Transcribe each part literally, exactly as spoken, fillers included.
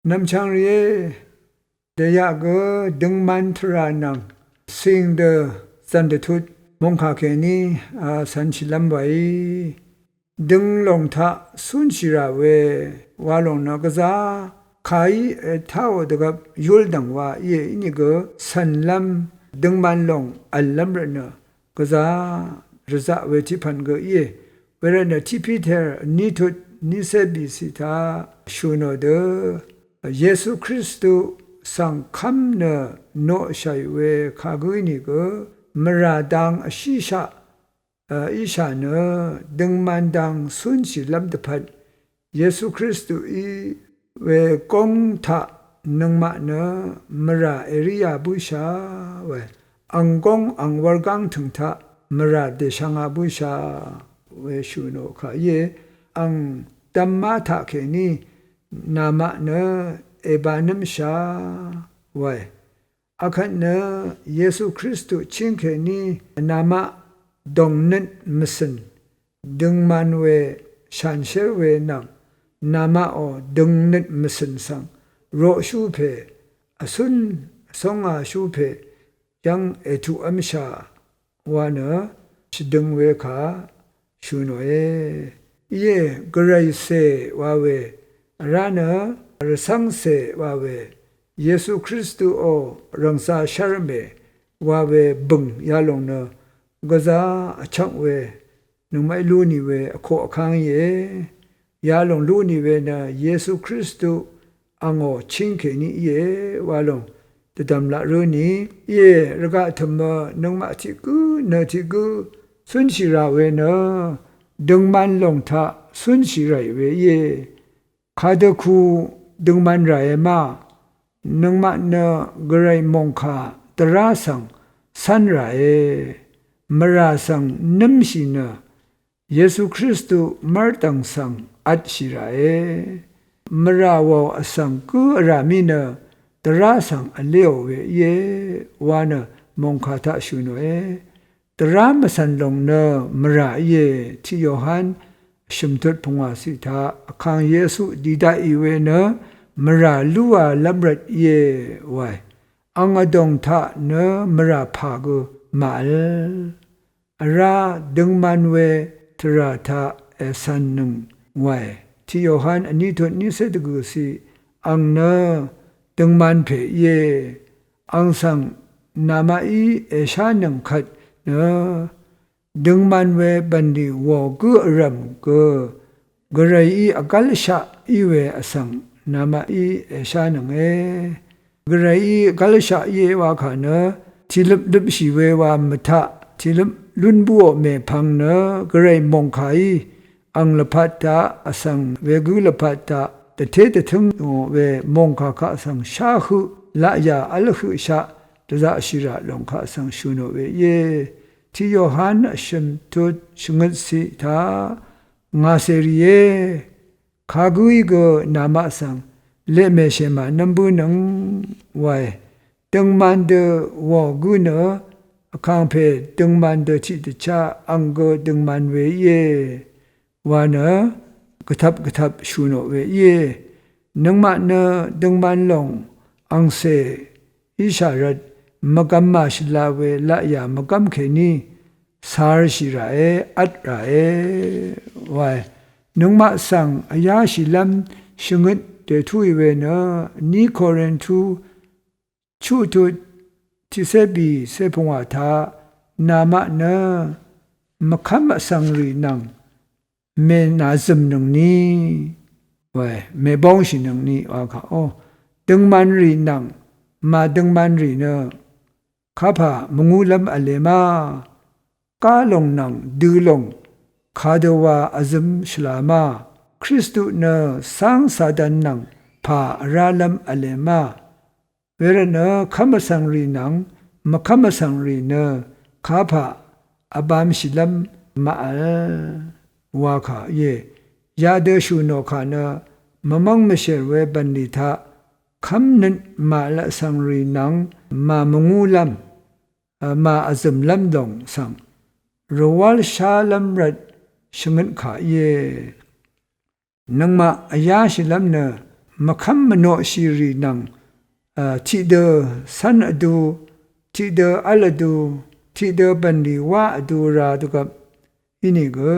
Nv̀mchvng rìé, dèyaq gø døngman tvrà nvng cìng dø zv̀n dvtut mòngkà kèní, a, cv̄nshìlv́m wàí. Døng lòng taq cúnshì rà we wa lòng nø gvzá kàí ètáò dvgvp yúldv̀ng wa íe. Ínìgø cv̀nlv́m, døngman lòng v̀llv́m rvtnø gvzá rvzaq we tiqpv̀n gø íe. Wervtnø tiq Piter vní tut vnícé bìciq taq shø̀ nò dø, Yesu Kristu svng kv́m nø noqshàì we kagǿí nìgø mvrà dang vshíshaq, a, íshà nø døngman dang cúnshìlv́m dvpvt Yesu Kristuí we góng taq nøngmaq nø mvrà èríā bǿshà we, ang góng ang wurgáng tø̀ng taq mvrà dèshvngā bǿshà we shø̀ nò kà íe. Ang dvmá taqkèní namaq nø èbanǿmshà we, akvt nø Yesu Kristu chíng kèní namaq dòngnøt mvcø̀n, døngman we, shanshér we nvng namaqò døngnøt mvcø̀n svng roqshú pè, vcún vcóngāshú pè yv́ng ètuqv́mshà wa nø shvdøng we kà shø̀ nòe. Íe, Gvray cè wa we, vrá nø rvcv́ngcè wa we, Yesu Kristuò rv̀ngzā shv́rmè wa we bø̀ng yalòng nø gvzá vchvk we, nøngmaqí lú nì we vkoq vkáng íe. Yalòng lú nì we nø Yesu Kristu angò chíng kèní íe wa lòng dvdv̀m laq rǿ nì íe. Rvgaq tø̀mø nøngmaq tiq gǿ nø tiq gǿ cúnshì rà we nø døngman lòng taq cúnshì ràì we íe. Kadø ku døngman ràe ma, nøngmaq nø Gvray mòngkà dvrá svng cv́n ràe, mvrà svng nǿmshì nø Yesu Kristu mv́rdv̀ng svng vtshì ràe, mvrà wàò vsvng gǿ vrà mí nø dvrá svng vléò we íe wa nø mòngkà taq shø̀ nòe. Dvrá mvcv̀n lòng nø mvrà íe. Tiq Yohan vshø̀m tut pungwàciq taq vkang Yesu dì daqì we nø mvrà lúālv́m rvt íe wae. Ang vdòng taq nø mvrà pà gø màvl. Vrá døngman we tvrà taq ècv̀nnøng wae. Tiq Yohan vní tut nícé dvgø̀ciq ang nø døngman pè íe. Ang svng namaqí èshánøng kvt nø døngman we bv̀nlì wò gǿ vrv̀m gø Gvrayí vgv́lshaq í we vsvng namaqí èshánønge. Gvrayí vgv́lshaq íe wa kà nø tìløp løpshì we wa mvtaq tìløp lún bǿò mèpvng nø Gvray mòngkàí ang lvpat taq vsvng wegǿ lvpat taq dvté dvtǿng ngò we mòngkà kaq svng shá høq laqyà v́l høqshaq dvzaqshì rà lòng kaq svng shø̀ nò we íe. Tiq Yohan vshø̀m tut shvngøtciq taq ngà cèrìé. Kagǿí gø namaq svng leq mèshèmà nv́m bǿnøng wae. Døngman dø wò gǿ nø vkàngpè døngman dø tiqdvchá ang gø døngman we íe wa nø gvtvp gvtvp shù nò we íe. Nøngmaq nø døngman lòng angcè íshà rvt mvgvm màshvla we laqyà mvgv́m kèní carshì ràe, vt ràe wae. Nøngmaq svng vyáshìlv́m shvngøt dètúì we nø vní Korintu chuqtut tiqcé bì cé pungwà taq namaq nø mvkv́m vsvng rì nvng mènàzø̀mnøngni wae, mèbóngshìnøngni wa kà ó. Døngman rì nvng màdøngman rì nø kapà mvngúlv́m v̄le ma, gá lòng nvng dø lòng kadøwa vzøm shvla ma, Kristu nø cáng Satan nvng pà vrálv́m v̄le ma, wervtnø kv́m vsvng rì nvng mvkv́m vsvng rì nø kapà vbāmshìlv́m màvl wa kà íe. Yadø shù nò kà nø mvmv́ng mvshèr we bv̀nlì taq kv́mnøt màvl vsvng rì nvng màmvngúlv́m, màvzø̀mlv́m lòng svng rvwálshálv́m rvt shvngøt kà íe. Nøngmaq vyáshìlv́m nø mvkv́m mvnoqshìrì nvng, tiqdø cv́n vdu, tiqdø v́l vdu, tiqdø bv̀nlì wá vdu ra dvgvp ínìgø,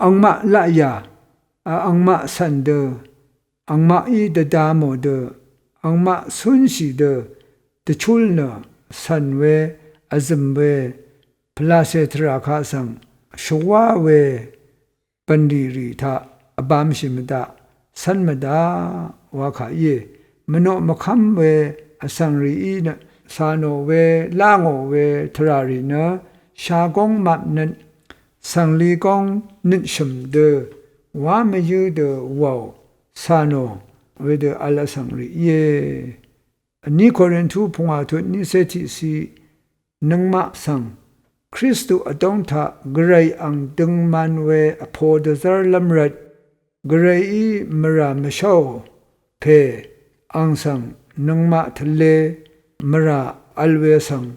angmaq laqyà, angmaq cv̀n dø, angmaqí dvda mò dø, angmaq cúnshì dø, dvchúl nø cv̀n we, vzø̀m we, pvlacè tvrà kaq svng shvwá we, bv̀nlì rì taq vbāmshì mvdaq, cv́n mvdaq, wa kà íe. Mvnoq mvkv́m we vsvng rìí nø, cà nò we, lá ngò we tvrà rì nø, shagóng mapnøt, cv̀ngli góng nøtshø̀m dø, wá mvyǿ dø wàò, cà nò wedø vl vsvng rì íe. Vní Korintu pungwà tut nícé tiqciq, nøngmaq svng Kristu vdóng taq Gvray ang døngman we vpo dvzv́rlv́m rvt, Gvrayí mvrà mvsháò pè ang svng nøngmaq tvlē mvrà vl we svng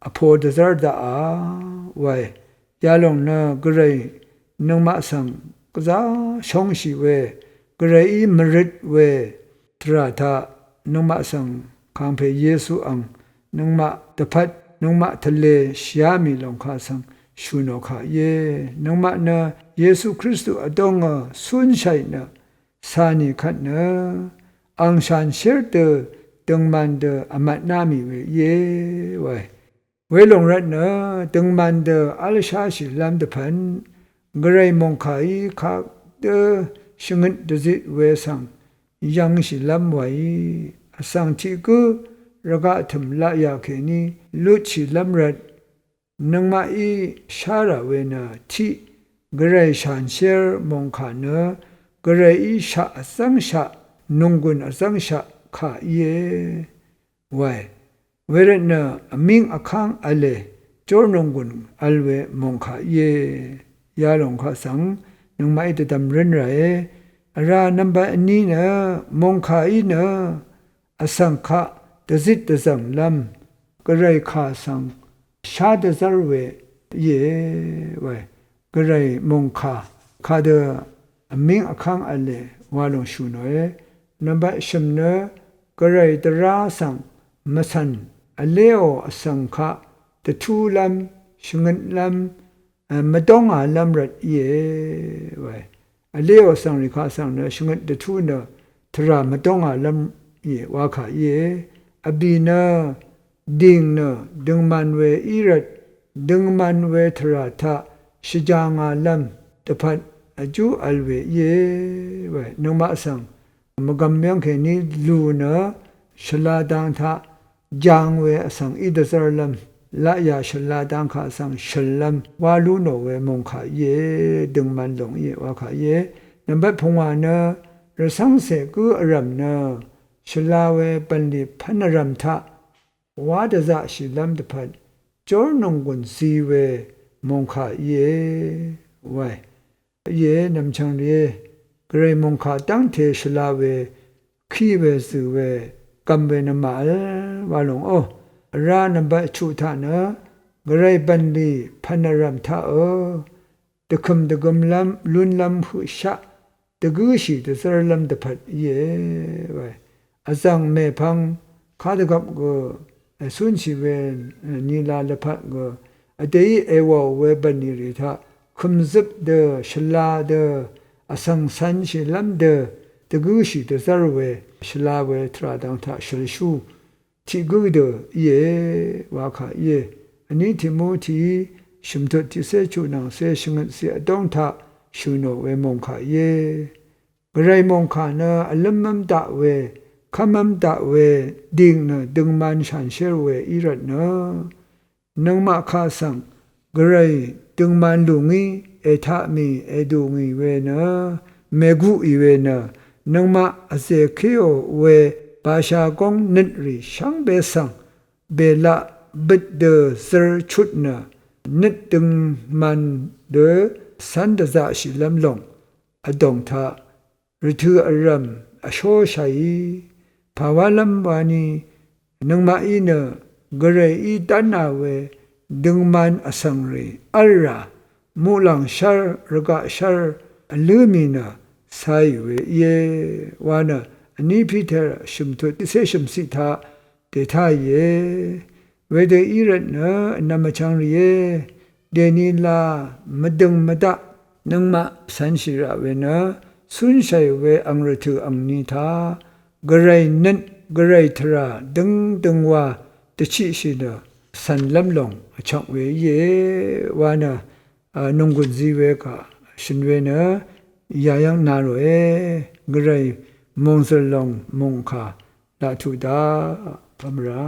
vpo dvzv́r daqà wae. Yalòng nø Gvray nøngmaq svng gvzá shóngshì we, Gvrayí mvrøt we tvrà taq nøngmaq svng kàngpè Yesu ang nøngmaq dvpvt nøngmaq tvlē shìá mì lòng kaq svng shù nò kà íe. Nøngmaq nø Yesu Kristu vdóngø cúnshàì nø cà nì kvt nø ang shanshér dø døngman dø vmvtná mì we íe wae. Welòng rvt nø døngman dø v́lsháshìlv́m dvpvt Gvray mòngkàí kaq dø shvngøt dvzit we svng yv̄ngshìlv́m wàí vsvng tiq gǿ rvgaq tø̀m laqyà kèní lutshìlv́m rvt nøngmaqí shá rà we nø tiq Gvray shanshér mòngkà nø Gvrayí shaq vzv́ngshaq nònggùn vzv́ngshaq kà íe wae. Wervt nø vmíng vkáng v̄le jórnònggùn vl we mòngkà íe. Yalòng kaq svng nøngmaqí dvdvm rǿn ràe. Vrá nvmbat vní nø mòngkàí nø vsvng kaq dvzit dvzv̀nglv́m Gvray kà svng shá dvzv́r we íe wae. Gvray mòngkà kadø vmíng vkáng v̄le wa lòng shù nòe. Nvmbat shø̀m nø Gvray dvrá svng mvcv̀n vléò vsvng kaq dvtúlv́m shvngøtlv́m mvdóngālv́m rvt íe wae. Vléò vsvng rì kaq svng nø shvngøt dvtú nø tvrà mvdóngālv́m íe wa kà íe. Vbì nø dìng nø døngman we í rvt døngman we tvrà taq shvjāngālv́m dvpvt vjú vl we íe wae. Nøngmaq svng mvgvm yv́ng kèní lù nø shvla dang taq jang we vsvng í dvzv́rlv́m laqyà shvla dang kaq svng shø̀llv́m wá lú nò we mòngkà íe. Døngman lòng íe wa kà íe. Nvmbat pungwà nø rvcv́ngcè gǿ vrv̀m nø shvla we bv̀nlì pv̄n vrv̀m taq wá dvzaqshìlv́m dvpvt jórnònggùn zi we mòngkà íe wae. Íe nv̀mchv̀ng rìé, Gvray mòngkà dv́ngte shvla we, kí we, zø̀ we, gv̀m we nø màvl wa lòng ó. Vrá nvmbat chuq taq nø Gvray bv̀nlì pv̀n vrv̀m taqø dvkø̀m dvgømlv́m lúnlv́m høqshaq dvgǿshì dvzv́rlv́m dvpvt íe wae. Vzv̀ng mèpvng kadvgvp gø ècúnshì we nila lvpat gø vdèí èwàò we bv̀nlì rì taq kø̀mzøp dø shvla dø vsvng cv̄nshìlv́m dø dvgǿshì dvzv́r we shvla we tvrà dang taq shølshú tiq gǿ dø íe wa kà íe. Vní Timoti shø̀mtut tiqcé chuq nvng cé shvngøt ciq vdóng taq shø̀ nò we mòngkà íe. Gvray mòngkà nø vlǿmv́m daq we, kv́mv́m daq we, dìng nø døngman shànshér we í rvt nø nøngmaq kaq svng Gvray døngman lù ngí ètaq mì èdù ngì we nø mèguqì we nø nøngmaq vzèkéò we basha góng nøt rì shvngbe svng bèlaq bøt dø zør chut nø nøt døngman dø cv́n dvzaqshìlv́m lòng vdòng taq rvtø̀ vrv̀m vshóshàí pàwálv́m wani nøngmaqí nø Gvrayí dv́nà we døngman vsvng rì v́lrà muqlàng shv́r rvgaq shv́r vlǿ mì nø cāì we íe wa nø Vní Piter shø̀mtut tiqcé shø̀mciq taq dètáìe. Wedø í rvt nø vnvm vchvng rìé. Dèni la mvdø̀ng mvdaq nøngmaq cv̄nshì raq we nø cúnshàì we ang rvtø̀ angni taq gvray nøt gvray tvrà døngdøngwa dvchiqshì nø cv̀nlv́m lòng vchvk we íe wa nø a, nònggùn zi we kà shø̀n we nø yayv́ng na ròe. Gvray mòngzø̀l lòng mòngkà laq tuq daq pvmvrà.